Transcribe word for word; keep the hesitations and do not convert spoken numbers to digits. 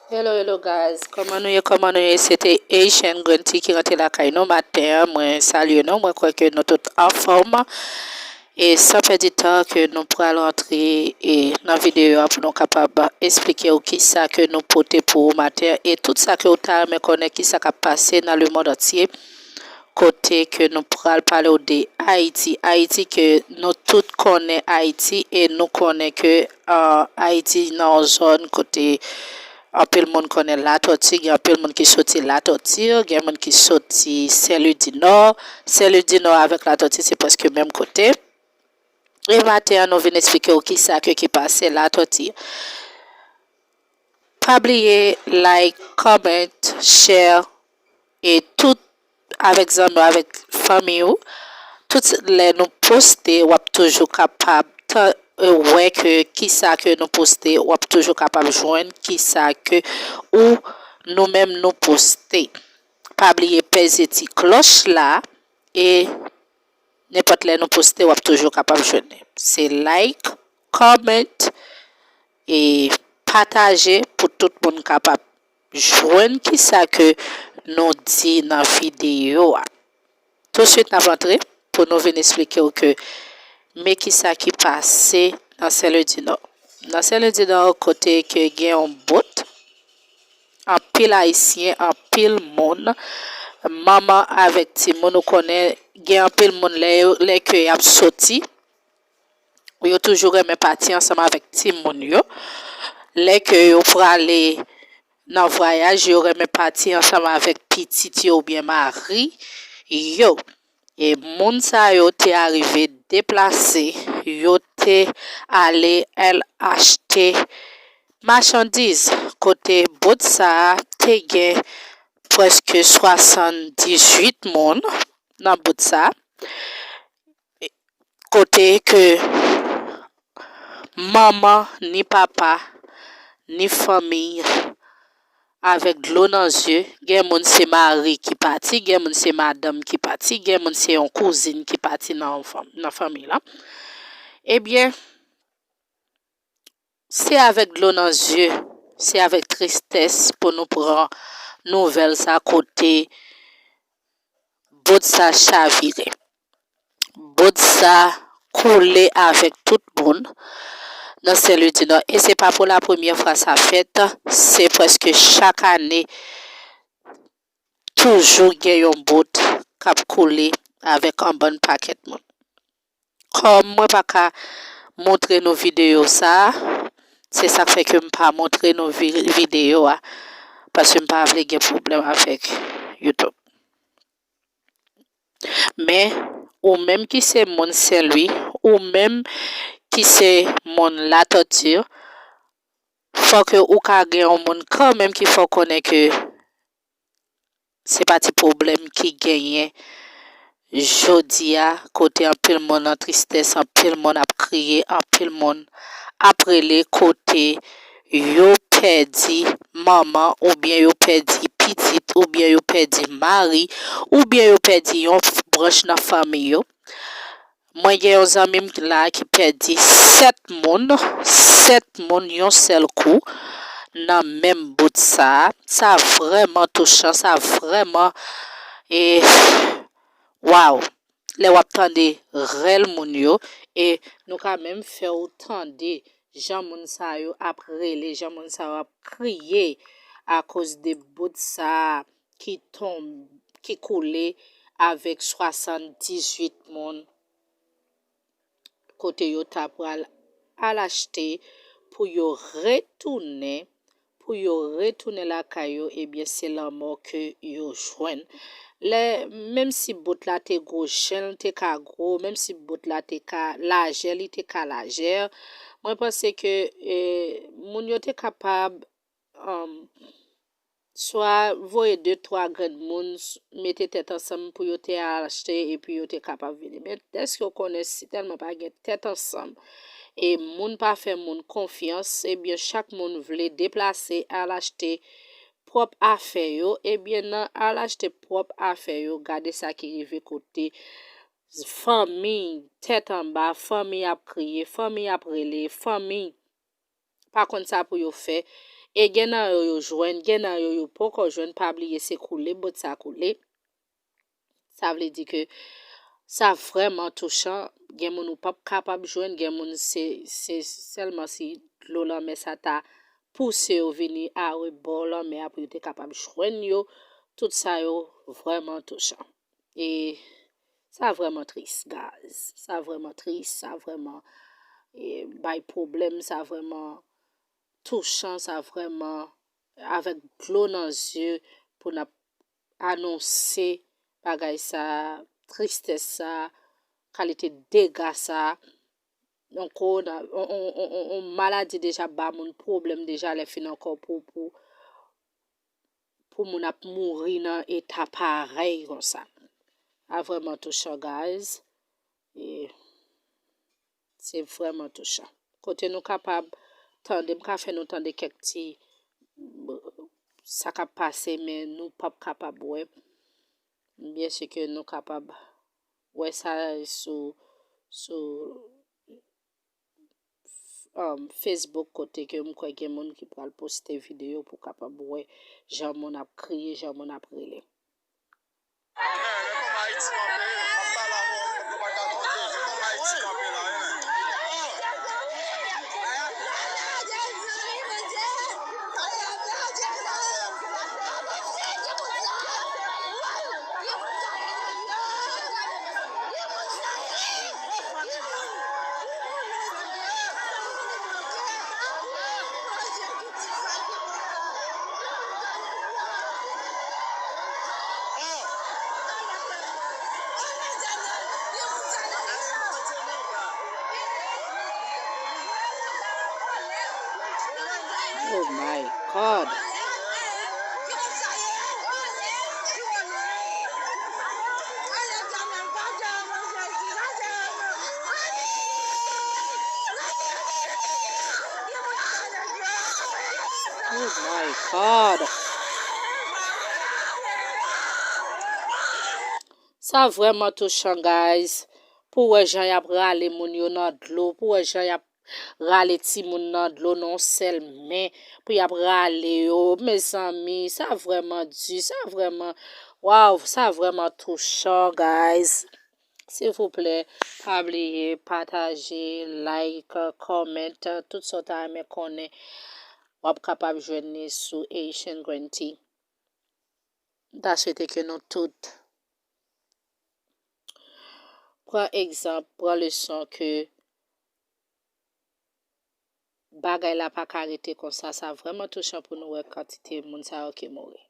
Hello, hello guys, kòman nou ye, kòman nou ye? Se te Asian Green Tea ki rantre lakay nou maten an. Mwen salye nou, mwen kwè ke nou tout anfòm. E san pèdi tan ke nou pral rantre e nan videyo a pou nou kapab esplike w kisa ke nou pote pou ou maten an e tout sa ke ou ta renmen konnen kisa k ap pase nan lemonn antye. Kote ke nou pral pale w de Ayiti. Ayiti ke nou tout konnen Ayiti e nou konnen ke uh, Ayiti nan yon zòn kote anpil moun konnen Latòti, gen anpil moun ki soti Latòti, gen moun ki soti Senlwi di Nò. Senlwi di Nò avèk Latòti se prèske menm kote. E maten an nou vin esplike w kisa ke ki pase Latòti. Pa bliye like, comment, share e tout avèk zanmi w, avèk fanmi w. Tout lè nou poste, w ap toujou kapab wè ke kisa ke nou poste, w ap toujou kapab jwenn kisa ke ou nou menm nou poste. Pa bliye peze ti klòch la e nenpòt lè nou poste, w ap toujou kapab jwenn li. Se like, comment e pataje pou tout moun kapab jwenn kisa ke nou di nan videyo a. Touswit n ap antre pou nou vin esplike w ke men kisa ki pase nan Senlwi di Nò. Nan Senlwi di Nò kote ke gen yon bout, anpil Ayisyen, anpil moun, manman avèk timoun, ou konnen gen anpil moun lè, lè ke y ap soti, yo toujou renmen pati ansanm avèk timoun yo. Lè ke yo prale nan vwayaj, yo renmen pati ansanm avèk pitit yo oubyen mari yo. E moun sa yo te arive deplase, yo te ale al achte machandiz kote bout sa a te gen prèske swasanndizuit moun nan bout sa a. Kote ke manman, ni papa, ni fanmi avèk dlo nan zye, gen moun se mari ki pati, gen moun se madanm ki pati, gen moun se yon kouzin ki pati nan fanmi lan. Ebyen, se avèk dlo nan zye, se avèk tristès pou nou pran nouvèl sa kote bout sa chavire. Bout sa koule avèk tout moun nan Senlwi di Nò. E se pa pou la premyè fwa sa fèt, se prèske chak ane toujou gen yon bout k ap koule avèk yon bann pakèt moun. Kòm mwen pa ka montre nou videyo sa a, se sa k fè ke m pa montre nou videyo a, paske m pa vle gen pwoblèm avèk YouTube. Men, ou menm ki se moun Senlwi, ou menm ki se moun Latòti, fò ke ou ka gen yon moun kanmenm ki fè w konnen ke se pa ti pwoblèm ki genyen jodi a, kote anpil moun an tristès, anpil moun ap kriye, anpil moun ap rele, kote yo pèdi manman oubyen yo pèdi pitit oubyen yo pèdi mari oubyen yo pèdi yon branch nan fanmi yo. Mwen gen yon zanmi m la ki pèdi sèt moun, sèt moun yon sèl kou nan menm bout sa a. Sa vrèman touchan, sa vrèman e waw. Lè w ap tande rèl moun yo e nou ka menm fè w tande jan moun sa yo ap rele, jan moun sa yo ap kriye akoz de bout sa a ki tonbe, ki koule avèk swasanndizuit moun kote yo ta pral al achte pou yo retounen, pou yo retounen lakay yo, ebyen se lanmò ke yo jwenn. Lè, menm si bout la te gwo, jan l te ka gwo, menm si bout la te ka lajè, li te ka lajè, mwen panse ke e, moun yo te kapab um, swa voye de twa grenn moun mete tèt ansanm pou yo te al achte epi yo te kapab vini. Men èske w konnen si tèlman pa gen tèt ansanm e moun pa fè moun konfyans, ebyen chak moun vle deplase al achte pwòp afè yo, ebyen nan al achte pwòp afè yo, gade sa ki rive kote fanmi tèt anba, fanmi ap kriye, fanmi ap rele, fanmi pa konn sa pou yo fè. E gen nan yo yo jwenn, gen nan yo yo poko jwenn, pa bliye se koule bòt sa koule. Sa vle di ke sa vrèman touchan. Gen moun ou p ap kapab jwenn, gen moun se, se sèlman si dlo lanmè sa ta pouse yo vini arebò lanmè a pou yo te kapab jwenn yo. Tout sa yo vrèman touchan. E sa vrèman tris, guys. Sa vrèman tris, sa vrèman, e, bay pwoblèm, sa vrèman touchan, sa vrèman avèk dlo nan zye pou n ap anonse bagay sa, tristès sa, kalite dega sa. Yon kowona, yon, yon, yon, yon, yon maladi deja ba moun pwoblèm deja lè fin ankò pou, pou, pou moun ap mouri nan eta parèy konsa. A vrèman touchan, guys. E se vrèman touchan. Kote nou kapab tande, m ka fè nou tande kèk ti, sa k ap pase, men nou p ap kapab wè. Byen si ke nou kapab wè sa sou, sou, um, Facebook, kote ke m kwè gen moun ki pral poste videyo pou kapab wè jan moun ap kriye, jan moun ap rele. Oh my God. Oh my God. Sa vrèman touchan, guys. Pou wè jan y ap rale moun yo nan dlo, pou wè jan y ap rale timoun nan dlo nan yon sèl men, pou y ap rale yo. Mezanmi, sa vrèman di, sa vrèman, waw, sa vrèman touchan, guys. Silvouplè, pa bliye pataje, like, comment, tout sa w ta renmen konnen, w ap kapab jwenn li sou Haitian Green Tea. M ta swete ke nou tout pran egzanp, pran leson ke bagay la pa ka rete konsa. Sa vrèman touchan pou nou wè kantite moun sa yo ki mouri.